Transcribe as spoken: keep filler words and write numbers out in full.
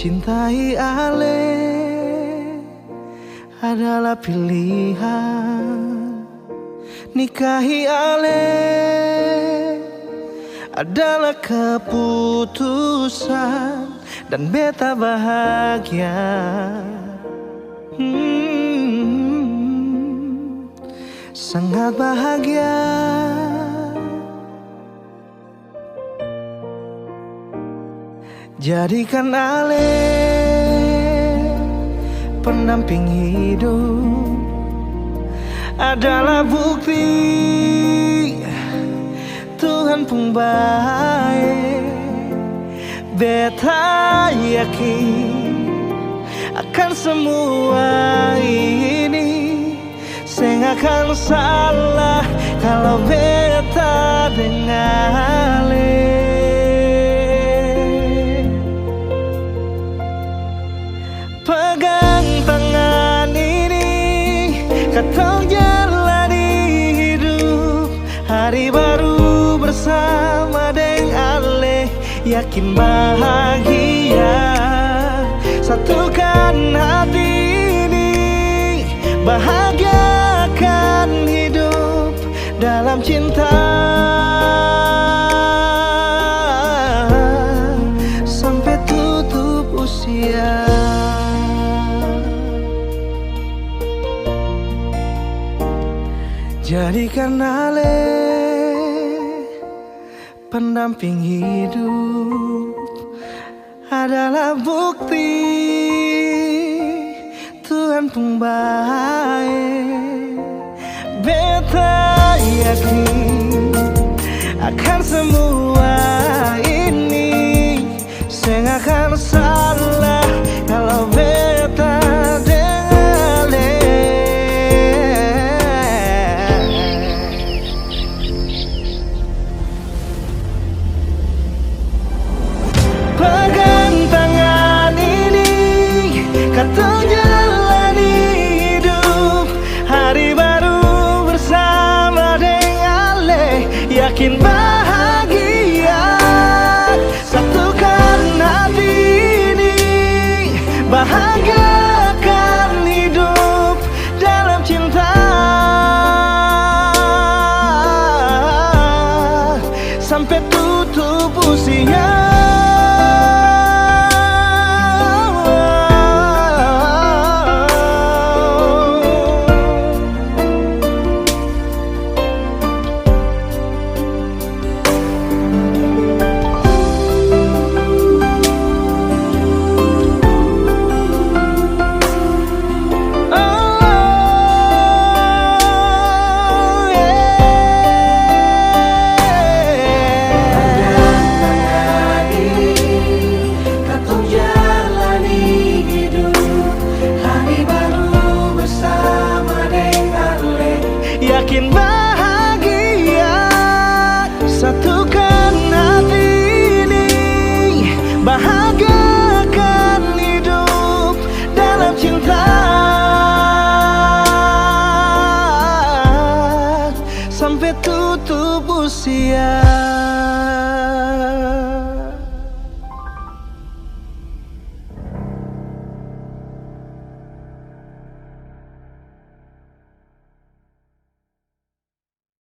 Cintai ale adalah pilihan, nikahi ale adalah keputusan, dan beta bahagia, hmm, sangat bahagia. Jadikan ale pendamping hidup adalah bukti Tuhan pung bae. Beta yakin akan semua ini. Seng akan salah kalo beta deng ale. Pegang tangan ini, katong jalani hidup. Hari baru bersama deng ale. Yakin bahagia, satukan hati ini, bahagiakan hidup dalam cinta sampe tutup usia. Jadikan ale pendamping hidup adalah bukti Tuhan pung bae. Beta yakin akan semua ini. Seng akan salah kalo beta deng ale. Pegang tangan ini, katong jalani hidup. Hari baru bersama deng ale, yakin bahagia. Satukan hati ini, bahagiakan hidup dalam cinta sampe tutup usia. Katong jalani hidup, hari baru bersama deng ale. Yakin bahagia, satukan hati ini, bahagiakan hidup dalam cinta sampe tutup usia.